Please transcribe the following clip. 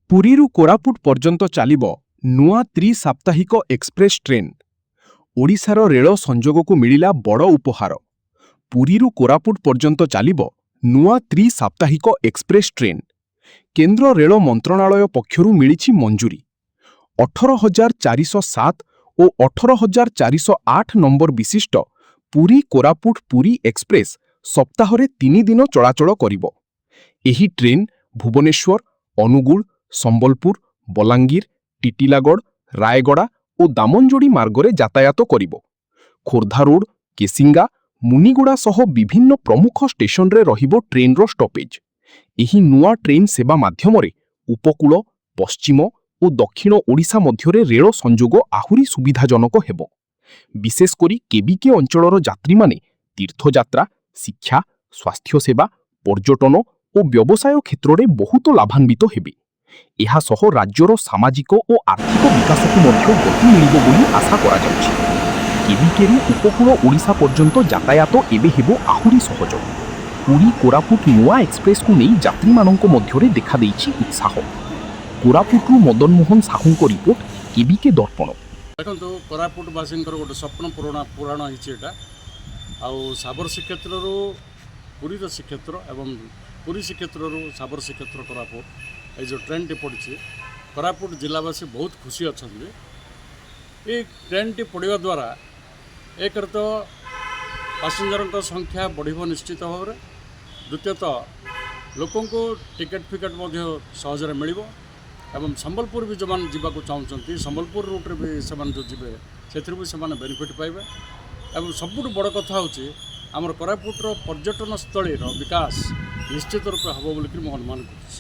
ପୁରୀରୁ କୋରାପୁଟ ପର୍ଯ୍ୟନ୍ତ ଚାଲିବ ନୂଆ ତ୍ରି-ସାପ୍ତାହିକ ଏକ୍ସପ୍ରେସ୍ ଟ୍ରେନ୍। ଓଡ଼ିଶାର ରେଳ ସଂଯୋଗକୁ ମିଳିଲା ବଡ଼ ଉପହାର। ପୁରୀରୁ କୋରାପୁଟ ପର୍ଯ୍ୟନ୍ତ ଚାଲିବ ନୂଆ ତ୍ରି-ସାପ୍ତାହିକ ଏକ୍ସପ୍ରେସ୍ ଟ୍ରେନ୍। କେନ୍ଦ୍ର ରେଳ ମନ୍ତ୍ରଣାଳୟ ପକ୍ଷରୁ ମିଳିଛି ମଞ୍ଜୁରୀ। 18,407 ଓ 18,408 ନମ୍ବର ବିଶିଷ୍ଟ ପୁରୀ କୋରାପୁଟ ପୁରୀ ଏକ୍ସପ୍ରେସ୍ ସପ୍ତାହରେ 3 ଦିନ ଚଳାଚଳ କରିବ। ଏହି ଟ୍ରେନ୍ ଭୁବନେଶ୍ୱର, ଅନୁଗୁଳ, ସମ୍ବଲପୁର, ବଲାଙ୍ଗୀର, ଟିଟିଲାଗଡ଼, ରାୟଗଡ଼ା ଓ ଦାମନଯୋଡ଼ି ମାର୍ଗରେ ଯାତାୟାତ କରିବ। ଖୋର୍ଦ୍ଧା ରୋଡ୍, କେସିଙ୍ଗା, ମୁନିଗୁଡ଼ା ସହ ବିଭିନ୍ନ ପ୍ରମୁଖ ଷ୍ଟେସନରେ ରହିବ ଟ୍ରେନ୍ର ଷ୍ଟପେଜ୍। ଏହି ନୂଆ ଟ୍ରେନ୍ ସେବା ମାଧ୍ୟମରେ ଉପକୂଳ, ପଶ୍ଚିମ ଓ ଦକ୍ଷିଣ ଓଡ଼ିଶା ମଧ୍ୟରେ ରେଳ ସଂଯୋଗ ଆହୁରି ସୁବିଧାଜନକ ହେବ। ବିଶେଷ କରି କେବିକେ ଅଞ୍ଚଳର ଯାତ୍ରୀମାନେ ତୀର୍ଥଯାତ୍ରା, ଶିକ୍ଷା, ସ୍ୱାସ୍ଥ୍ୟସେବା, ପର୍ଯ୍ୟଟନ ଓ ବ୍ୟବସାୟ କ୍ଷେତ୍ରରେ ବହୁତ ଲାଭାନ୍ୱିତ ହେବେ। ଏହା ସହ ରାଜ୍ୟର ସାମାଜିକ ଓ ଆର୍ଥିକ ବିକାଶକୁ ମଧ୍ୟ ଗତି ମିଳିବ ବୋଲି ଆଶା କରାଯାଉଛି। କେବିକେରୁ ଉପକୂଳ ଓଡ଼ିଶା ପର୍ଯ୍ୟନ୍ତ ଯାତାୟାତ ଏବେ ହେବ ଆହୁରି ସହଜ। ପୁରୀ କୋରାପୁଟ ନୂଆ ଏକ୍ସପ୍ରେସକୁ ନେଇ ଯାତ୍ରୀମାନଙ୍କ ମଧ୍ୟରେ ଦେଖାଦେଇଛି ଉତ୍ସାହ। କୋରାପୁଟରୁ ମଦନମୋହନ ସାହୁଙ୍କ ରିପୋର୍ଟ, କେବିକେ ଦର୍ପଣ। ଦେଖନ୍ତୁ, କୋରାପୁଟବାସୀଙ୍କର ଗୋଟେ ସ୍ୱପ୍ନ ପୂରଣ ହେଇଛି ଏଇଟା। ଆଉ ଶାବର ଶ୍ରୀକ୍ଷେତ୍ରରୁ ପୁରୀର ଶ୍ରୀକ୍ଷେତ୍ର ଏବଂ ପୁରୀ ଶ୍ରୀକ୍ଷେତ୍ରରୁ ଶାବର ଶ୍ରୀକ୍ଷେତ୍ର କୋରାପୁଟ, ଏଇ ଯେଉଁ ଟ୍ରେନ୍ଟି ପଡ଼ିଛି, କୋରାପୁଟ ଜିଲ୍ଲାବାସୀ ବହୁତ ଖୁସି ଅଛନ୍ତି। ଏଇ ଟ୍ରେନ୍ଟି ପଡ଼ିବା ଦ୍ୱାରା ଏକରେ ତ ପାସେଞ୍ଜରଙ୍କ ସଂଖ୍ୟା ବଢ଼ିବ ନିଶ୍ଚିତ ଭାବରେ, ଦ୍ୱିତୀୟତଃ ଲୋକଙ୍କୁ ଟିକେଟ୍ ଫିକେଟ୍ ମଧ୍ୟ ସହଜରେ ମିଳିବ ଏବଂ ସମ୍ବଲପୁର ବି ଯେଉଁମାନେ ଯିବାକୁ ଚାହୁଁଛନ୍ତି, ସମ୍ବଲପୁର ରୁଟ୍ରେ ବି ସେମାନେ ଯେଉଁ ଯିବେ, ସେଥିରୁ ବି ସେମାନେ ବେନିଫିଟ୍ ପାଇବେ। ଏବଂ ସବୁଠୁ ବଡ଼ କଥା ହେଉଛି, ଆମର କୋରାପୁଟର ପର୍ଯ୍ୟଟନ ସ୍ଥଳୀର ବିକାଶ ନିଶ୍ଚିତ ରୂପେ ହେବ ବୋଲିକରି ମୁଁ ଅନୁମାନ କରୁଛି।